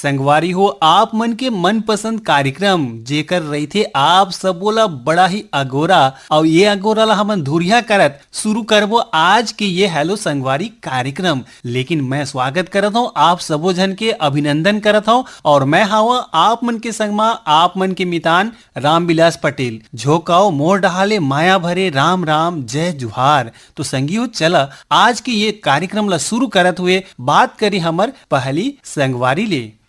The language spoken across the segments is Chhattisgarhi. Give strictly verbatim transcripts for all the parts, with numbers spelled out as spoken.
संगवारी हो, आप मन के मनपसंद कार्यक्रम जेकर रहिथे आप सबो ला बड़ा ही अगोरा, अउ ये अगोरा ला हमन धुरिहा करत शुरू करबो आज के ये हेलो संगवारी कार्यक्रम। लेकिन मैं स्वागत करत हूँ आप सबो झन के, अभिनंदन करत हूँ, और मैं हावा आप मन के संग मा आप मन के मितान रामविलास पटेल। झोंकाओ मोर डहाले माया भरे राम राम जय जुहार। तो संगी हो, चला आज के ये कार्यक्रम ला शुरू करत हुए बात करी हमर पहली संगवारी ले।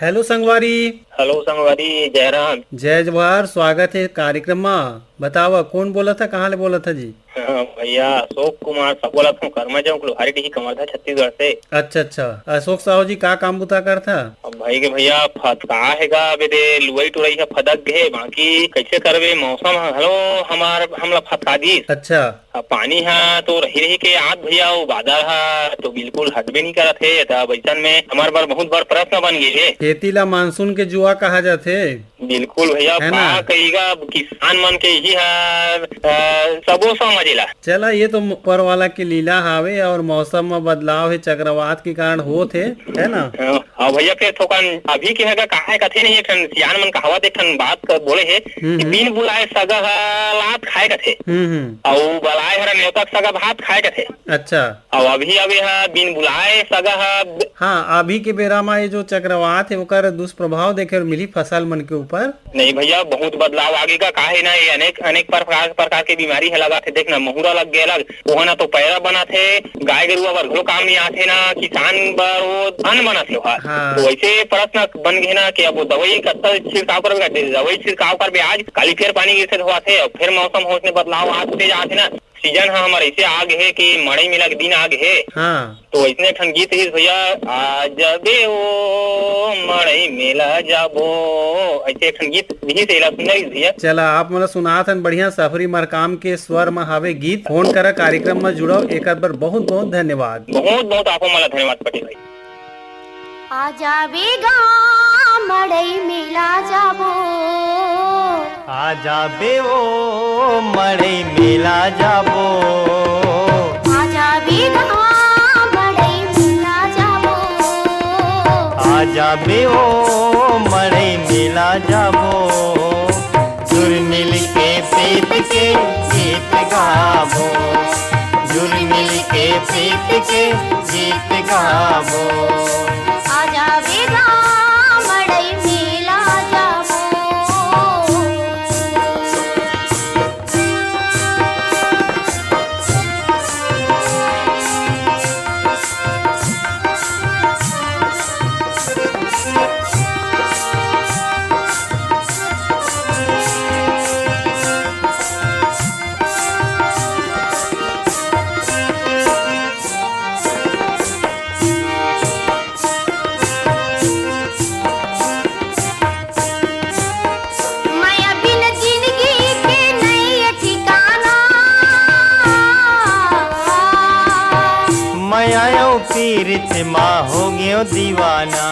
हेलो संगवारी। हेलो संगवारी, जयराम। जय जोहार, स्वागत हे कार्यक्रम मा। बतावा, कोन बोलत ह, कहाँ ले बोलत ह जी? हाँ, भैया, अशोक कुमार साहू बोलत हूँ, कर्मा चौक, लोहारी डीही, कवर्धा, छत्तीसगढ़ से। अच्छा, अच्छा। अशोक साहू जी, का काम बुता करथा? अब भाई के भैया, फतका हे गा, अबे दे, लुवई टुरई ह फदक गे, बाकी कैसे करबे, मौसम ह घलो हमार, हमला फतका दिस। अच्छा। अब पानी ह तो रही रही के आत भैया, वो बादर ह तो बिल्कुल हटबे नहीं करत हे। तब अइसन में हमर बर बहुत बड़ प्रश्न बन गे हे। खेती ला मानसून के जुआ कहा जाथे। बिल्कुल भैया, है ना? का कही गा, अब किसान मन के यही हाल, अ, सबो समझ ला। चला, ये तो ऊपर वाला के लीला हावे और मौसम में बदलाव हे, चक्रवात के कारण होत हे, है ना? हाँ, हाँ भैया, फिर थोकन अभी के हे गा, काहे कथे नहीं, एक ठन सियान मन कहावत, एक ठन बात कर, बोले हे हम्म, कि हम्म। बिन बुलाए सगा ह लात खाए कथे। हम्म, हम्म। अउ बलाए हर नेवता के सगा भात खाए कथे। अच्छा। अउ अभी, अभी ह बिन बुलाए सगा ह हाँ, अभी के बेरा म ये जो चक्रवात हे, ओकर दुष्प्रभाव देखे बर मिलही फसल मन के ऊपर। नहीं भैया, बहुत बदलाव आ गे गा। काहे ना, ये अनेक, अनेक प्रकार, प्रकार के बीमारी ह लगाथे। देख ना, महुरा लग गे अलग, ओहा ना तो पैरा बनाथे, गाय गरुआ बर घलो काम नहीं आथे ना, किसान बर वो अन्न बनाथे ओहा। हाँ। तो वैसे प्रश्न बन गे ना कि अब वो दवाई कत्ता छिड़काव करबे, दवाई छिड़काव करबे, आज काली फिर पानी गिरथे धोआथे, अब फिर मौसम होश में बदलाव आते जाथे ना, सीजन ह हमर ऐसे आ गे हे कि मड़ई मेला के दिन आ गे हे। हाँ। तो ऐसने ठन गीत रिहिस भैया, "आ जाबे ओ मड़ई मेला जाबो", ऐसे एक ठन गीत रिहिस, एला सुनना रिहिस भैया। चला, आप मन ला सुनात हन बढ़िया सफरी मरकाम के स्वर म हावे गीत। फोन करा, कार्यक्रम म जुड़व, एकर बर बहुत बहुत धन्यवाद। बहुत बहुत आपो मन ला धन्यवाद पटेल भाई। आ जाबे गा मड़ई मेला जाबो। आ जाबे ओ मड़ई मेला जाबो। आ जाबे गा मड़ई मेला जाबो। आ जाबे ओ मड़ई मेला जाबो। जुर मिल के प्रीत के गीत गाबो। जुर मिल के प्रीत के गीत गाबो। आ जाबे गा मड़ई मेला जाबो। मया बिन जिंदगी के नई ठिकाना। मया अउ पीरित मा हो गेव दीवाना।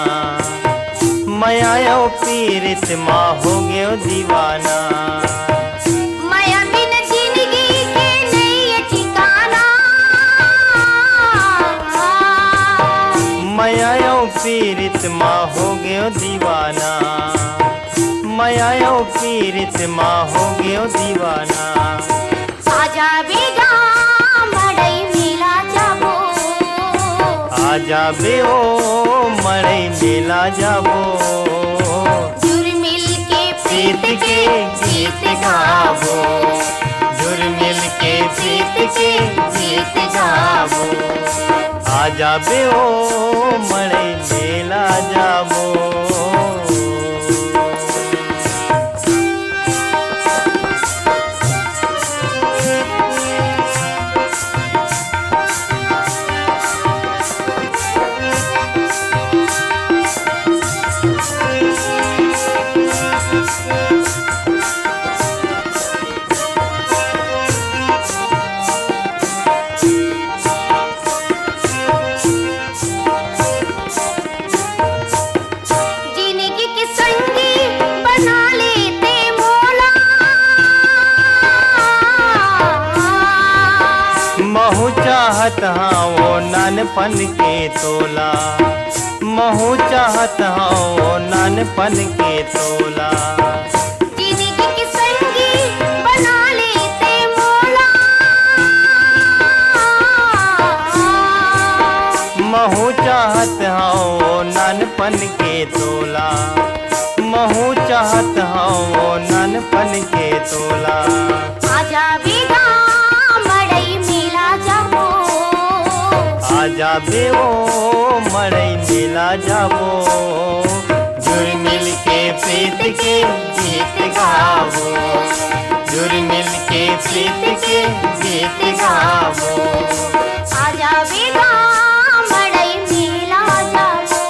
मया अउ पीरित मा हो गेव दीवाना। मया बिन जिंदगी के नई ठिकाना। मया अउ पीरित मा हो गेव दीवाना। मया अउ पीरित मा हो गेव दीवाना। आ जाबे गा मड़ई मेला जाबो। आ जाबे ओ मड़ई मेला जाबो। जुर मिल के प्रीत के गीत गाबो। जुर मिल के प्रीत के गीत गाबो। आ जाबे ओ मड़ई मेला जाबो। जिंदगी के संगी बना लेते मोला। महू चाहत हंव ओ नन पन के तोला, महू चाहत हव नानपन के तोला। जिनगी के संगी बना लेते मोला। महू चाहत हव नानपन के तोला, महू चाहत हव नानपन के तोला। आजा बेगा मड़ई मेला जाबो। आजा बे ओ मड़ई मेला जाबो। जुर मिल के प्रीत के गीत गाबो। जुर मिल के प्रीत के गीत गाबो। आजा बेगा मड़ई मेला जाबो।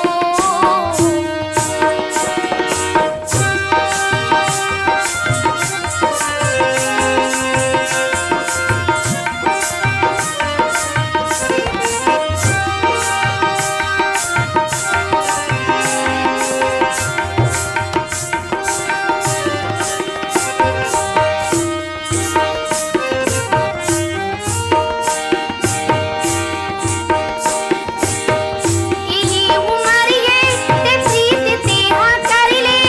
इही उमरिये ते प्रीत तेहा कर ले।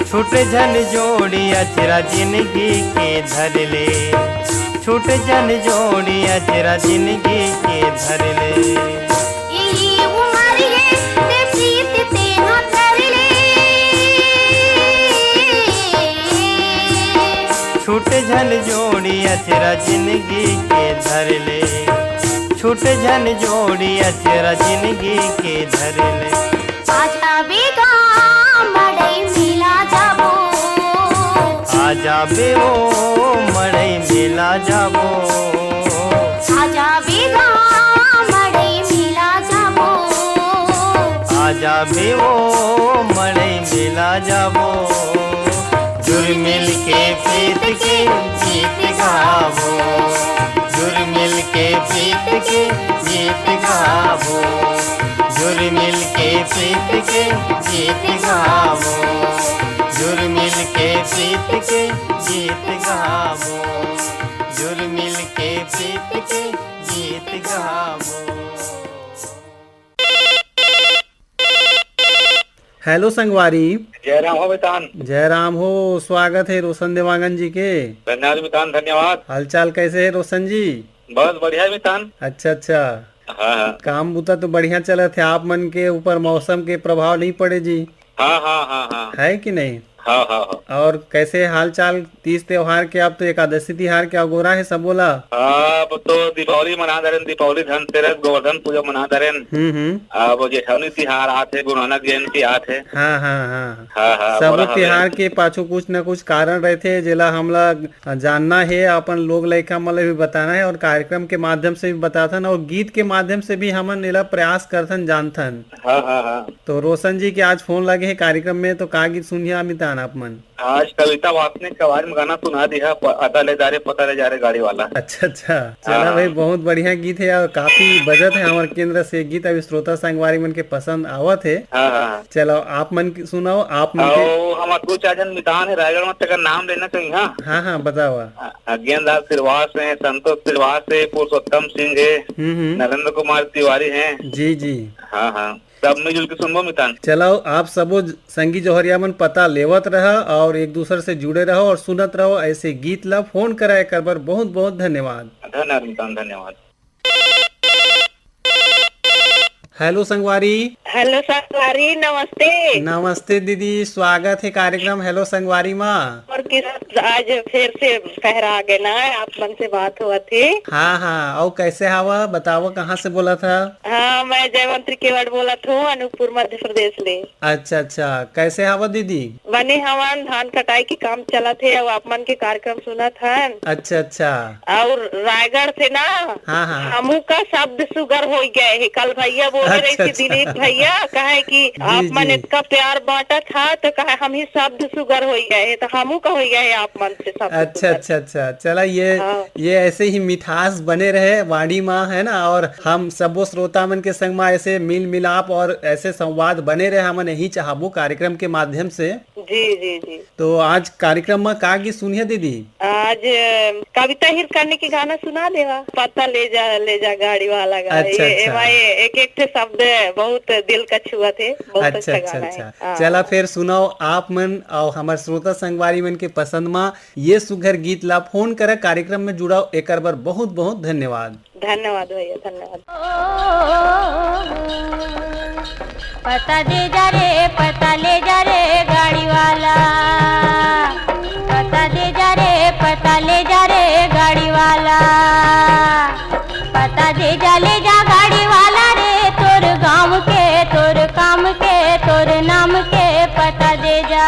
छूट झन जोड़ी अचरा जिनगी के धर ले। छूट झन जोड़ी अचरा जिनगी के धर ले। इही उमरिये ते प्रीत तेहा कर ले। छूट झन जोड़ी अचरा जिनगी के धर ले। छूट झन जोड़ी अचरा जिनगी के धर ले। आजा बेगा मड़ई मेला जाबो। आजा बे ओ मड़ई मेला जाबो। आजा बेगा मड़ई मेला जाबो। आजा बे ओ मड़ई मेला जाबो। जुर मिल के प्रीत के गीत गाबो। जुर मिल के प्रीत के गीत गाबो। जुर मिल के प्रीत के गीत गाबो। जुर मिल के प्रीत के गीत गाबो। जुर मिल के प्रीत के गीत गाबो। हेलो संगवारी। जय राम हो मितान। जय राम हो, स्वागत है रोशन देवांगन जी के। धन्यवाद मितान, धन्यवाद। हालचाल कैसे है रोशन जी? बस बढ़िया मितान। अच्छा अच्छा। हाँ हाँ। काम बुता तो बढ़िया चलत है, आप मन के ऊपर मौसम के प्रभाव नहीं पड़े जी? हाँ हाँ हाँ हाँ। है कि नहीं? हाँ हाँ हाँ। और कैसे हाल चाल तीज त्योहार के? अब तो एकादशी तिहार के अगोरा है सबो ला। अब तो दीपावली मना दरेन, दीपावली, धनतेरस, गोवर्धन पूजा मना दरेन। हम्म हम्म। अब जेठौनी तिहार आत है, गुरु नानक जयंती आत है। हाँ हाँ हाँ। हाँ हाँ, सबो बोला हवे। तिहार के पाछू कुछ न कुछ कारण रहथे, जेला हमला जानना हे, अपन लोग लइका मन ल भी बताना हे और कार्यक्रम के माध्यम से भी बताथन और गीत के माध्यम से भी हमन एला प्रयास करथन, जानथन। हाँ हाँ हाँ। तो रोशन जी के आज फोन लगे हे कार्यक्रम में, तो का गीत सुनिया मितान आप मन? आज कविता वासनिक के आवाज में गाना सुना दिया, प-, अदा ले जा रे, पता ले जा रे गाड़ी वाला। अच्छा अच्छा, चला हाँ। भाई, बहुत बढ़िया गीत है और काफी बजत है हमर केंद्र से गीत, अभी श्रोता संगवारी मन के पसंद आवत है। हाँ हाँ हाँ। चलो आप मन के सुनाओ, आप मन के। अउ हमर दू चार झन मितान हे रायगढ़ में, तेकर नाम लेना चाही। हाँ हाँ हाँ, बतावा। अ-, अज्ञान लाल श्रीवास हे, संतोष श्रीवास हे, पुरुषोत्तम सिंह हे, हम्म हम्म। नरेंद्र कुमार तिवारी हे। जी जी। हाँ हाँ, सब मिलजुल के सुनबो मितान। चलो आप सबो ज-, संगी जोहरिया मन पता लेवत रहा और एक दूसर से जुड़े रहो और सुनत रहो ऐसे गीत ला। फोन कराए कर बर बहुत बहुत धन्यवाद। धन्यवाद मितान, धन्यवाद। हेलो संगवारी। हेलो संगवारी, नमस्ते। नमस्ते दीदी, स्वागत है कार्यक्रम हेलो संगवारी मा। और किरण, आज फिर से फहरा गे ना, आप मन से बात होवत हे। हाँ हाँ, अउ कैसे हवा बतावा, कहाँ से बोलत हा? हाँ, मैं जयवंती केवट बोलत हूँ, अनूपपुर, मध्य प्रदेश ले। अच्छा अच्छा, कैसे हवा दीदी? बने हवन, धान कटाई के काम चलत हे, अउ आप मन के कार्यक्रम सुनत हन। अच्छा अच्छा। अउ रायगढ़ से ना, हाँ हाँ। हमू का शब्द सुगर हो गए हे, कल भैया अच्छा, अच्छा। दिलीप भैया, काहे कि जी, आप मन जी। इतना प्यार बांटत हा, तो काहे हम ही शब्द सुगर हो गए हैं, तो हमू का हो गए हैं आप मन से शब्द अच्छा, सुगर। अच्छा, अच्छा। चला, ये, हाँ। ये ऐसे ही मिठास बने रहे वाणी मा, है ना, और हम सबो श्रोता मन के संग मा ऐसे मिल मिलाप और ऐसे संवाद बने रहे, हमन यही चाहबो कार्यक्रम के माध्यम से। जी, जी, जी। तो आज कार्यक्रम मा का गीत सुनिया दीदी? आज, अ, कविता हिरकाने के गाना सुना देवा। पता ले जा, ले जा गाड़ी वाला गा। अच्छा, ये, अच्छा। एमा ये एक, एक ठे शब्द बहुत दिल का छुआ थे। बहुत अच्छा, अच्छा अच्छा, गाना है। अच्छा। हाँ। चला फिर सुनाओ आप मन और हमारे श्रोता संगवारी मन के पसंद मा ये सुघर गीत ला। फोन करा, कार्यक्रम में जुड़ाओ, एकर बर बहुत बहुत धन्यवाद। धन्यवाद भैया, धन्यवाद। पता दे जा रे, पता ले जा रे गाड़ी वाला। पता दे जा रे, पता ले जा रे गाड़ी वाला। पता दे जा, ले जा गाड़ी वाला रे, तोर गांव के, तोर काम के, तोर नाम के पता दे जा।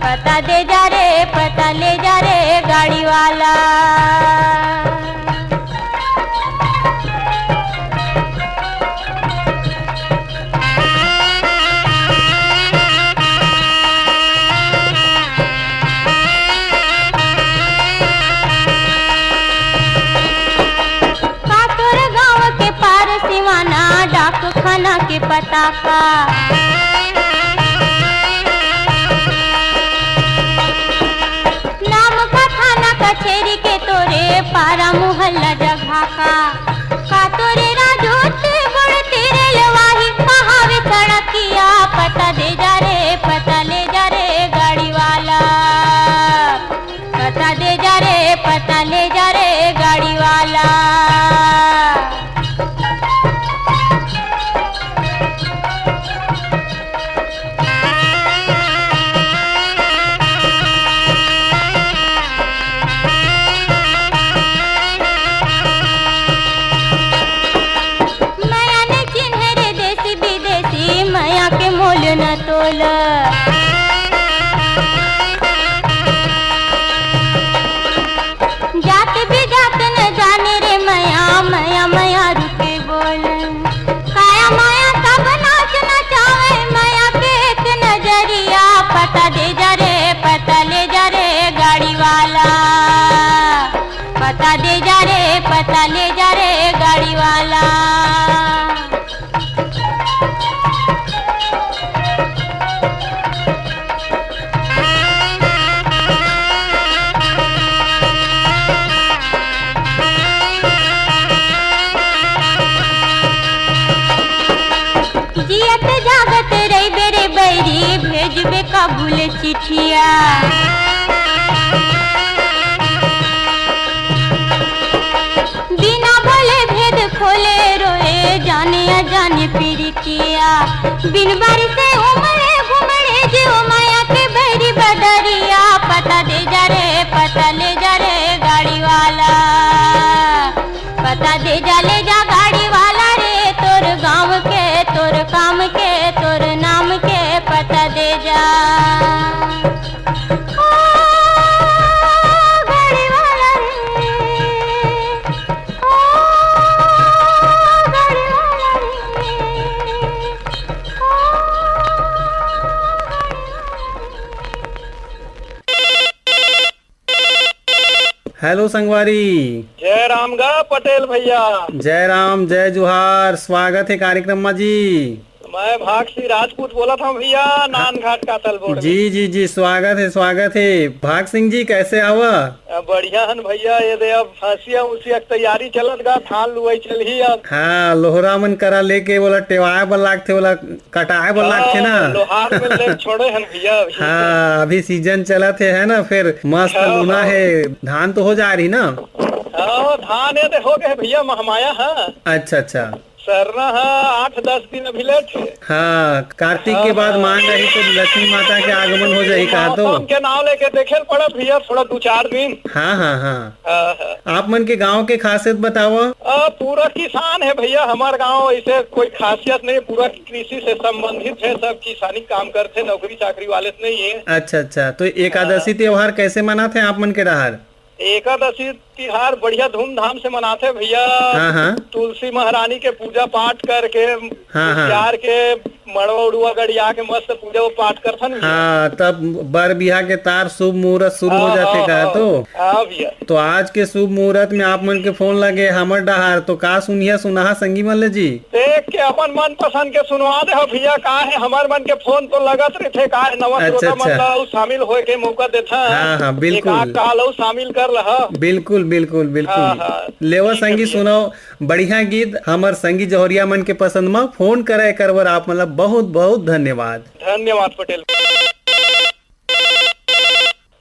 पता दे जा रे, पता ले जा रे गाड़ी वाला। का तोर गांव के पार सिमाना, डाकखाना के पता का? नाम का थाना कचेरी के तोरे पारा मोहल्ला जगह का? का तोरे राजोत गोड़ तेरे लवाही कहावे सड़किया? पता दे जा रे, पता ले जा रे गाड़ी वाला। पता दे जा रे, पता ले जा रे गाड़ी वाला। मया ने चिन्हे रे देसी विदेशी, मया के मोल न तोल। जात भी जात न जाने रे मया, मया, मया रुके बोल। काया माया सब नाच नचावे, माया के एक नजरिया। पता दे जा रे, पता ले जा रे गाड़ी वाला। पता दे जा रे, पता ले जा रे गाड़ी वाला। जियत जागत रहिबे रे बैरी, भेजबे काबुल चिट्ठिया। बिना बोले भेद खोले रोए, जाने अजाने पीरितिया। बिन बारिशे उमड़े घुमड़े, जीव माया के बैरी बदरिया। पता दे जा रे, पता ले जा रे गाड़ी वाला। पता दे जा, ले जा गाड़ी वाला रे, तोर गांव के, तोर काम के, तोर नाम के पता दे जा। ओ गाड़ी वाला रे, ओ गाड़ी वाला रे, ओ गाड़ी वाला रे। हेलो संगवारी। जय राम गा पटेल भैया। जय राम, जय जोहार, स्वागत हे कार्यक्रम मा जी। मैं भाग सिंह राजपूत बोलत हंव भैया, नानघाट कातल बोर्ड में। जी जी जी, स्वागत हे, स्वागत हे। भाग सिंह जी, कैसे हव? अ, बढ़िया हन भैया, ये दे अब हंसिया उसिया के तैयारी चलत गा, धान लुवई चलही अब। हाँ, लोहरा मन करा लेके ओला टेवाए बर लागथे, ओला कटाए बर लागथे ना। हाँ, लोहार मन ले छोड़े हन भैया अभी। हाँ, अभी सीजन चलत हे, है ना, फिर मस्त हाँ, लूना हाँ। हे। धान तो हो जा रही ना? हाँ, धान ये दे हो गए भैया, महमाया है। अच्छा अच्छा। सरना है आठ दस दिन अभी लेट है। हाँ, कार्तिक के हाँ, बाद हाँ। मान रही तो लक्ष्मी माता के आगमन हो जाही कहा तो। मौसम के नाव लेके देखे ल पड़त भैया, थोड़ा दू चार दिन। हाँ हाँ हाँ। हाँ, हाँ। आप मन के गांव के खासियत बतावा। आ, पूरा किसान है भैया, हमार गांव ऐसे कोई खासियत नहीं, पूरा कृषि से संबंधित है, सब किसानी काम करथे, नौकरी चाकरी वाले से नहीं है। अच्छा अच्छा, तो एकादशी हाँ। त्योहार कैसे मनाथे आप मन के डहार? एकादशी तिहार बढ़िया धूमधाम से मनाथे भैया। हाँ, हाँ। तुलसी महारानी के पूजा पाठ करके, हाँ, हाँ। कुसियार के मड़वा उड़वा गड़िया के मस्त पूजा पाठ करथन भैया। हाँ, तब बर बिहा के तार शुभ मुहूर्त शुरू हो हाँ, जाथे हाँ, का हाँ। तो? हाँ भैया। तो आज के शुभ मुहूर्त में आप मन के फोन लगे हमर डहार, तो का सुनिया सुनाहा संगी मन ले जी? देख के अपन मनपसंद के सुनवा दे हो भैया, का है हमर मन के फोन तो लगत रहिथे, का है नवा अच्छा, श्रोता मन अच्छा। ला अउ शामिल होए के मौका देथा। हाँ, हाँ, बिल्कुल। एक आध काल अउ शामिल कर लहा। बिल्कुल, बिल्कुल, बिल्कुल। हाँ, हाँ। लेवा ठीक है संगी भैया। सुनाओ, बढ़िया गीत हमर संगी जौहरिया मन के पसंद म फोन करे एकर बर आप मन ला बहुत, बहुत धन्यवाद। धन्यवाद पटेल।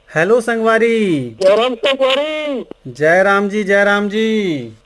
हेलो संगवारी। जय राम संगवारी। जय राम जी, जय राम जी।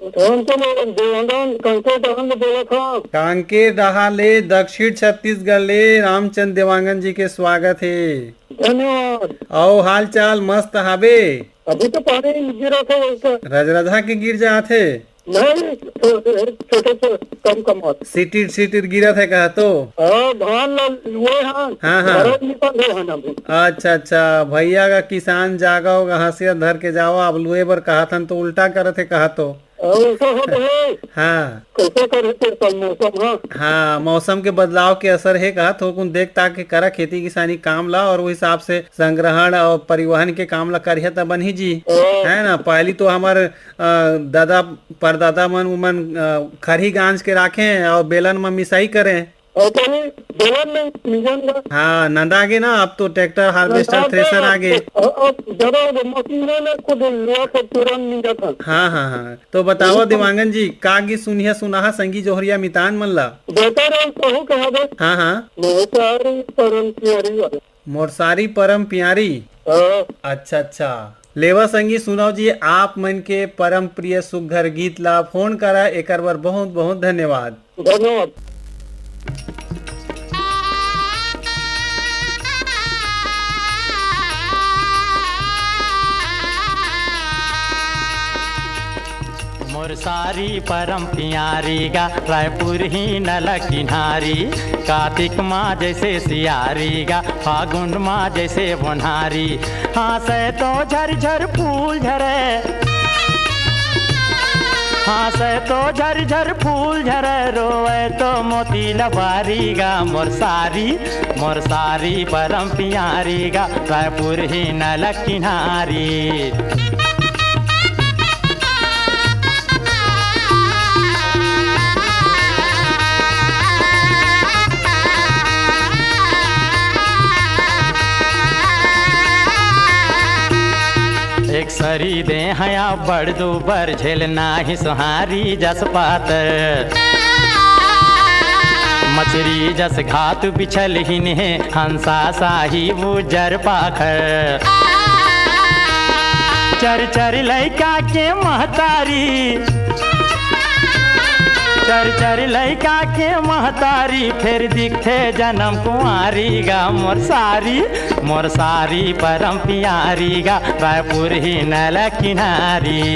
रामचंद देवांगन कांके डहार ले बोलत हंव। कांके डहार ले दक्षिण छत्तीसगढ़ ले रामचंद देवांगन जी के स्वागत हे। धन्यवाद। अउ हाल चाल मस्त हाबे? अभी तो पानी गिरत हे वैसे। रजरधा के गिर जात हे। नहीं, छोटे, छोटे, छोटे, कम, कम होत। सिटिर, सिटिर गिरत हे कहा तो? हाँ, धान ला लुए हन। हाँ, हाँ। भरत निकल गए हन अभी। अच्छा, अच्छा, भैया का किसान जागो, हंसिया धर के जाओ, अब लुए बर कहा थन तो उल्टा करत हे कहा तो। हाँ, उल्टा होत हे। हाँ। कैसे करे थे कल मौसम, हाँ? हाँ, मौसम के बदलाव के असर हे कहा, थोकुन देख ताक के करा खेती किसानी काम ला, और वो हिसाब से संग्रहण और परिवहन के काम ला करिया त बनही जी। हाँ। है ना, पहली तो हमर अ, दादा परदादा मन, उमन, अ, खरही गांज के राखें अउ बेलन म मिसाई करें। अउ तनी बेलन में मिंजन गा। हाँ, नंदा गे ना, अब तो ट्रैक्टर, हार्वेस्टर, नंदा थ्रेसर गा। आ गे। अ, अ, जब मशीन में ना खुद लोहा से तुरंत मिंजत हन। हाँ, हाँ, हाँ। तो बतावा हम्म। देवांगन जी, का गीत सुनिया सुनाहा संगी जौहरिया मितान मन ला? बेटा राम कहू कहा दे। हाँ, हाँ। मोर सारी परम प्यारी वाला। मोर सारी परम प्यारी। हाँ। अच्छा, अच्छा। लेवा संगी सुनव जी, आप मन के परम प्रिय सुग्घर गीत ला फोन करा, एकर बर बहुत बहुत धन्यवाद। धन्यवाद। मोर सारी परम प्यारी गा, रायपुर ही नल किनारी। कातिक मा जैसे सियारी गा, फागुन मा जैसे बोन्हारी। हाँसे तो झरझर फूल झरे, हाँसे तो झरझर फूल झरे, रोवे तो मोती लबारी गा। मोर सारी, मोर सारी परम प्यारी गा, रायपुर ही नल किनारी। एक सरी दे हया बड़ दो बर झेलना ही सुहारी जस पात। मछरी जस घात बिछल हिन हे, हंसा साही उजर पाखर। चर चर लइका के महतारी, चर चर लइका के महतारी, फेर दिखथे जनम कुंवारी गा। मोर सारी, मोर सारी परम प्यारी गा, रायपुर ही नल किनारी।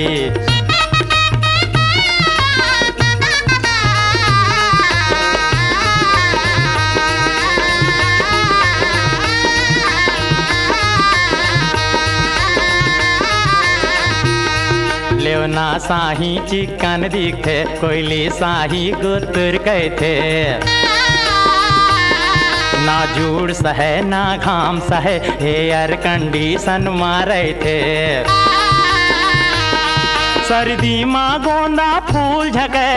लेवना साही चिक्कन दिखथे, कोइली साही गुतुर कहिथे। ना जूड़ सहे, ना घाम सहे, air condition मा रहिथे। सर्दी मा गोंदा फूल झके,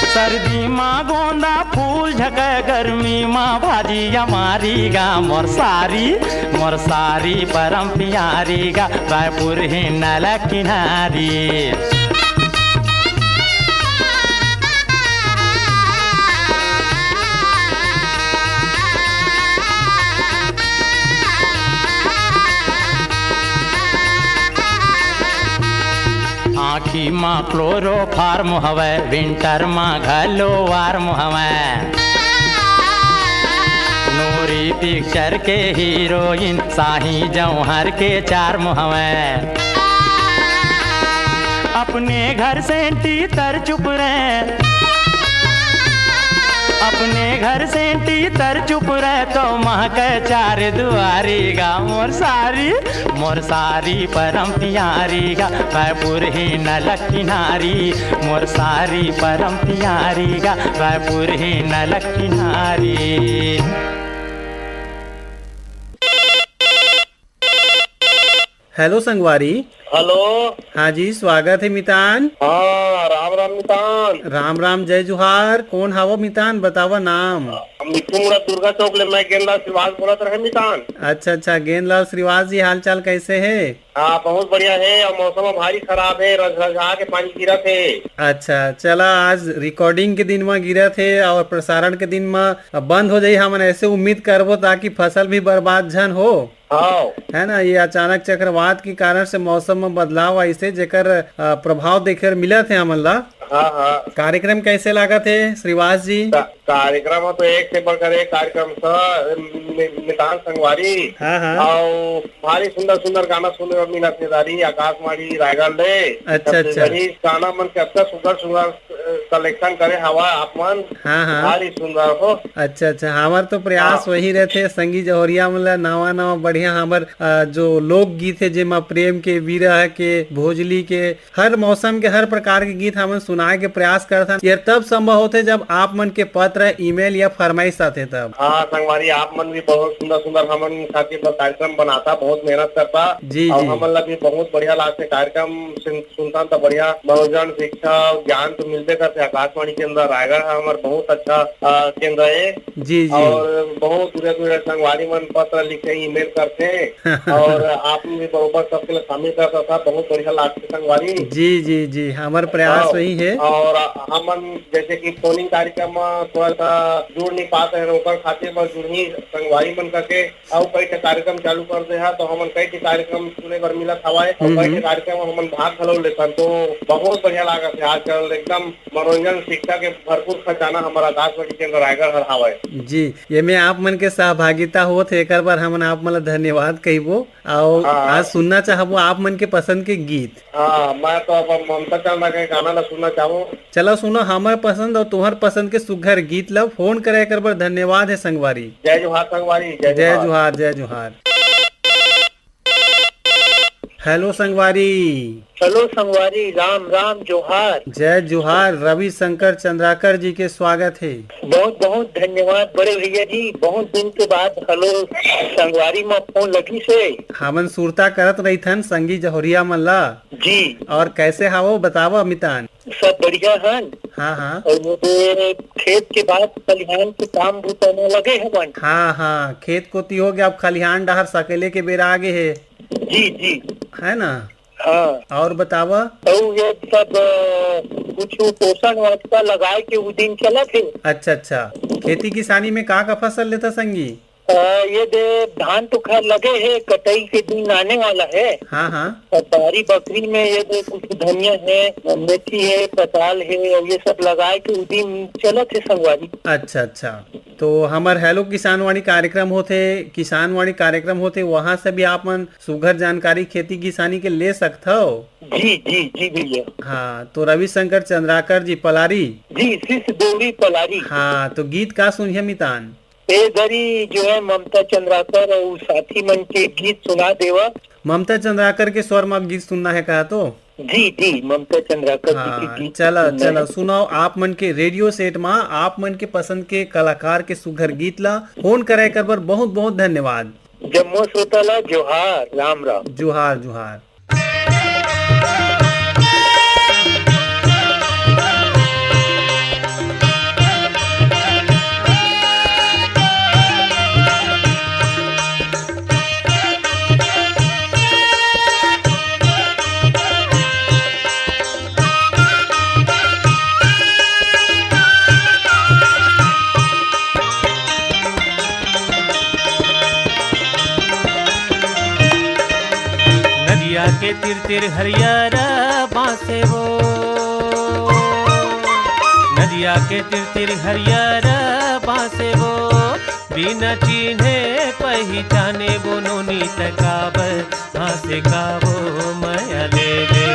सर्दी मा गोंदा फूल झके, गर्मी मा भाजी अमारी गा। मोर सारी, मोर सारी परम प्यारी गा, रायपुर ही नल किनारी। आँखी मा क्लोरोफार्म हवय, winter मा घलो warm हवय। नूरी picture के heroine साही जौहर के charm हवय। अपने घर सेंटी तर चुप रहे, अपने घर सेंटी तर चुप रह तो महके चार दुआरी गा। मोर सारी, मोर सारी परम प्यारी गा, वह पुरही नलक किनारी। मोर सारी परम प्यारी गा, वह पुरही नलक किनारी। हेलो संगवारी। हेलो। हाँ जी, स्वागत है मितान। हाँ, राम राम मितान। राम राम, जय जुहार। कौन हावो मितान, बतावा नाम। हम मिठू मुड़ा दुर्गा चौक ले, मैं गेंदलाल श्रीवास बोलत रहे मितान। अच्छा अच्छा, गेंदलाल श्रीवास जी, हाल चाल कैसे है? हाँ, बहुत बढ़िया है। और मौसम भारी खराब है, रझरझा के पानी गिरत है। अच्छा, चला, आज रिकॉर्डिंग के दिन में गिरत है और प्रसारण के दिन में बंद हो जाई, हमन ऐसे उम्मीद करबो ताकि फसल भी बर्बाद झन हो। हाँ। है ना, ये अचानक चक्रवात के कारण से मौसम में बदलाव आइसे, जेकर, अ, प्रभाव देखे बर मिलत हे हमन ला। हाँ, हाँ। कार्यक्रम कैसे लागत हे श्रीवास जी? का-, कार्यक्रम तो एक से बढ़कर एक कार्यक्रम स-, नि-, नितान संगवारी। हाँ, हाँ। अउ भारी सुंदर सुंदर गाना सुने बर मिलत हे दारी आकाशवाणी रायगढ़ ले। अच्छा, अच्छा। छत्तीसगढ़ी गाना मन के अच्छा सुंदर सुंदर कलेक्शन करे हवा आप मन। हाँ, हाँ। भारी सुंदर हो। अच्छा, अच्छा, हमर तो प्रयास हाँ। वही रहथे, संगी जहोरिया मन ला नवा नवा बढ़िया हमर, अ, जो लोकगीत हे, जेमा प्रेम के, विरह के, भोजली के, हर मौसम के, हर प्रकार के गीत हमन सुनाए के प्रयास करथन। ये तब संभव होथे जब आप मन के पत्र, ईमेल या फरमाइश आथे तब। हाँ संगवारी, आप मन भी बहुत सुंदर सुंदर हमन खातिर बर कार्यक्रम बनाता, बहुत मेहनत करता। जी, और जी। हमन ला भी बहुत बढ़िया लागथे कार्यक्रम सुन-, सुनथन त बढ़िया मनोरंजन, शिक्षा, ज्ञान तो मिलबे करथे। आकाशवाणी केंद्र रायगढ़ ह हमर बहुत अच्छा, अ, केंद्र हे। जी, जी। और बहुत दूर दूर संगवारी मन पत्र लिखे, ईमेल करथे। और आप भी बरोबर सबके लिए शामिल कर सकता, बहुत बढ़िया लागथे संगवारी। जी, जी, जी, हमर प्रयास हाँ, वही हे। और हमन जैसे कि फोनिंग कार्यक्रम में थोड़ा सा जुड़ नहीं पाते हैं, ओकर खातिर बस जुड़ही संगवारी मन करके अउ कई ठे कार्यक्रम चालू कर दे हा, तो हमन कई ठे कार्यक्रम सुने बर मिलत हवय, अउ हम्म, कई ठे हम्म। कार्यक्रम हमन भाग घलो लेथन, तो बहुत बढ़िया लागत हे। आजकल एकदम मनोरंजन, शिक्षा के भरपूर खजाना हमर आकाशवाणी केंद्र रायगढ़ हर हावय। जी, ये में आप मन के सहभागिता होत हे, एकर बर हमन आप मन ला धन्यवाद कहिबो। अउ हाँ। आज सुनना चाहबो आप मन के पसंद के गीत। हाँ, मैं तो अब ममता चंद्रा के गाना ला सुनना चाहूँ। चला सुनो हमर पसंद अउ तुहर पसंद के सुघर गीत ला। फोन करे कर बर धन्यवाद हे संगवारी। जय जोहार संगवारी, जय जय जोहार। जोहार, जय जोहार। हेलो संगवारी। हेलो संगवारी, राम राम, जोहार। जय जोहार, रविशंकर चंद्राकर जी के स्वागत हे। बहुत बहुत धन्यवाद बड़े भैया जी, बहुत दिन के बाद हेलो संगवारी में फोन लगिस हे। हमन सुरता करत रहिथन संगी जहोरिया मन ला। जी। और कैसे हावो बतावा मितान? सब बढ़िया हन। हाँ, हाँ। और वो तो खेत के बाद खलिहान के काम बूता में लगे हवन। हाँ, हाँ, खेत कोती हो गया, अब खलिहान डहर सकेले के बेरा आगे हे। जी, जी। है ना? हाँ। और बतावा? और ये सब, अ, कुछ पोषण वाटिका लगाए के उदिम चलत हे। अच्छा, अच्छा। खेती किसानी में का का फसल लेथा संगी? अ, ये दे धान तो खैर लगे हे, कटई के दिन आने वाला हे। हाँ, हाँ। और बारी बखरी में ये दे कुछ धनिया हे, मेथी हे, पताल हे, और ये सब लगाए के उदिम चलत हे संगवारी। अच्छा, अच्छा। तो हमर हेलो किसानवाणी कार्यक्रम होथे, किसानवाणी कार्यक्रम होथे, वहाँ से भी आप मन सुघर जानकारी खेती किसानी के ले सकथव। जी, जी, जी भैया। हाँ, तो रविशंकर चंद्राकर जी पलारी। जी, शिष्य देवरी पलारी। हाँ, तो गीत का सुनिए मितान? ए घरी जो है ममता चंद्राकर और साथी मन के गीत सुना देवा। ममता चंद्राकर के स्वर में गीत सुनना है कहा तो? जी, जी, ममता चंद्राकर जी के हाँ, गीत चला, सुनना चला, है। सुनाओ आप मन के रेडियो सेट में आप मन के पसंद के कलाकार के सुघर गीत ला। फोन करे कर बर बहुत बहुत धन्यवाद। जम्मो श्रोता ला जोहार, राम राम। जोहार, जोहार। नदिया के तीर तीर हरियर बांसे वो, नदिया के तीर तीर हरियर बांसे वो, बिना चिन्हे पहिचाने वो नोनी तकाबर हाँसे का वो मया ले ले,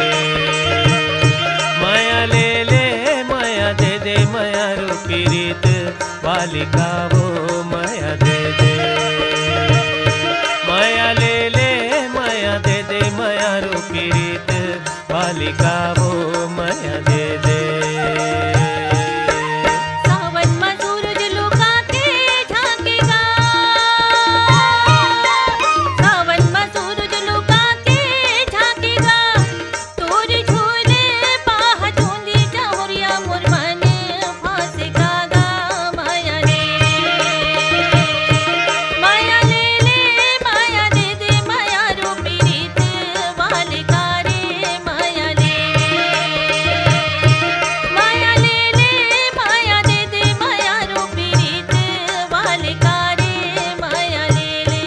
मया ले ले, मया दे दे, मया रूपी रीत बालिका वो मया दे दे, मया ले ले, मया दे दे, मया रूपी रीत, बालिका वो मया दे दे। सावन म सूरज लुका के झांकेगा, सावन म सूरज लुका के झांकेगा, तोर झूले पाह चूंदी चहुरिया मोर मन फांसे कागा माया ले ले, माया ले ले, माया दे दे, माया रूपी रीत वाले का रे, माया ले ले, माया ले ले, माया दे दे, माया रूपी रीत वाले का रे, माया ले ले।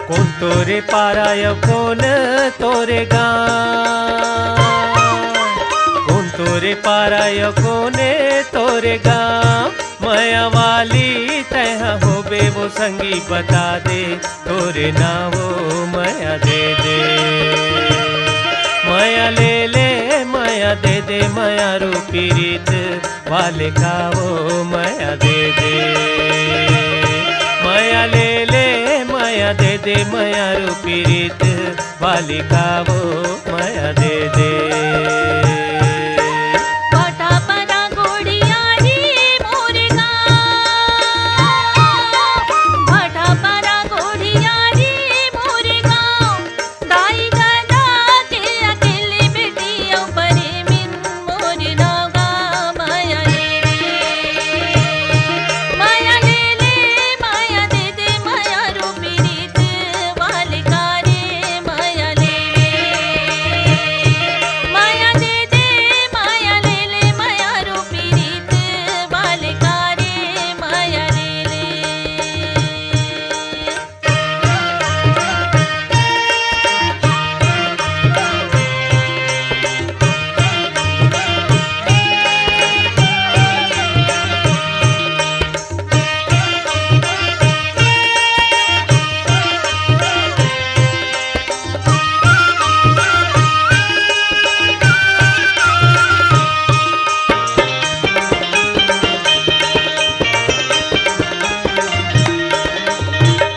कोन तोरे पारा अउ कोन तोरे गाँव, कोन तोरे पारा अउ कोने तोरे गाँव। मया वाली तैं ह होबे वो संगी, बता दे तोरे नाव वो मया दे दे। मया ले ले, मया दे दे, मया रूपी रीत वाले का वो मया दे दे। मया ले ले, मया दे दे, मया रूपी रीत वाले का वो मया दे दे। भाटा परा गोड़िया रे मोर गाँव, भाटा परा गोड़िया रे मोर गाँव, दाई ददा के अकेले बेटी अउ परे मिन मोर नौगा माया ले ले। माया ले ले, माया दे दे, माया रूपी रीत वाले का रे। माया ले ले, माया दे दे, माया ले ले, माया रूपी रीत वाले का रे। माया ले ले।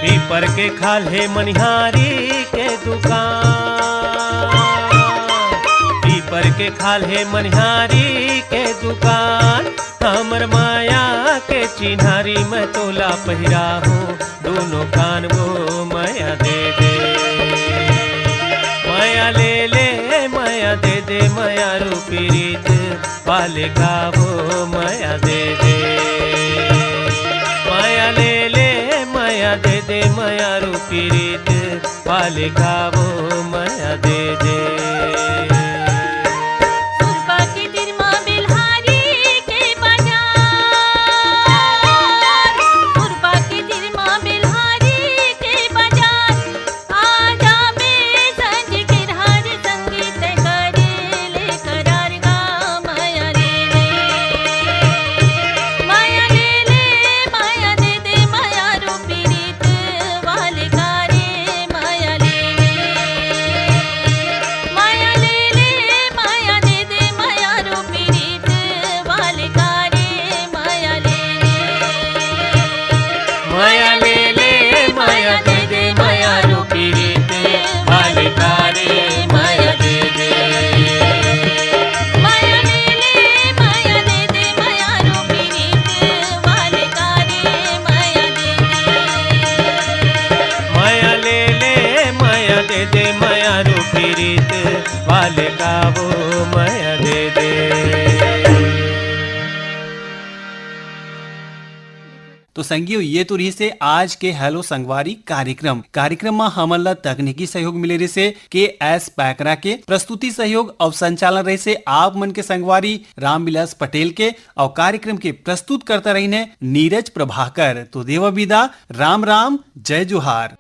पीपर के खाल्हे मनिहारी के दुकान, पीपर के खाल्हे मनिहारी के दुकान, हमर माया के चिन्हारी मैं तोला पहिराहूँ दूनों कान वो मया दे दे। मया ले ले, मया दे दे, मया रूपी रीत वाले का वो मया दे दे। मया ले ले, मया दे दे, मया रूपी रीत वाले का वो मया दे दे। सुरपा के तीर म बिल्हारी के बाजार, सुरपा के तीर म बिल्हारी के बाजार, आ जाबे संझ के राह रे संगी तैं करे ले करार गा। मया ले ले, मया ले ले, मया दे दे, मया रूपी रीत वाले का रे। मया ले ले, मया ले ले, मया दे दे, मया रूपी रीत वाले का रे। मया ले ले, मया ले ले, मया दे दे, मया रूपी रीत वाले का रे। मया दे दे, मया ले ले, मया दे दे, मया रूपी रीत वाले का रे। मया दे दे, मया ले ले, मया दे दे, मया रूपी रीत वाले का वो मया दे दे। तो संगियो, ये तो रहिसे आज के हेलो संगवारी कार्यक्रम। कार्यक्रम म हमन ला तकनीकी सहयोग मिले रहिसे के एस पैकरा के, प्रस्तुति सहयोग अउ संचालन रहिसे आप मन के संगवारी रामविलास पटेल के, अउ कार्यक्रम के प्रस्तुतकर्ता रहिन हे नीरज प्रभाकर। तो देवा विदा, राम राम, जय जोहार।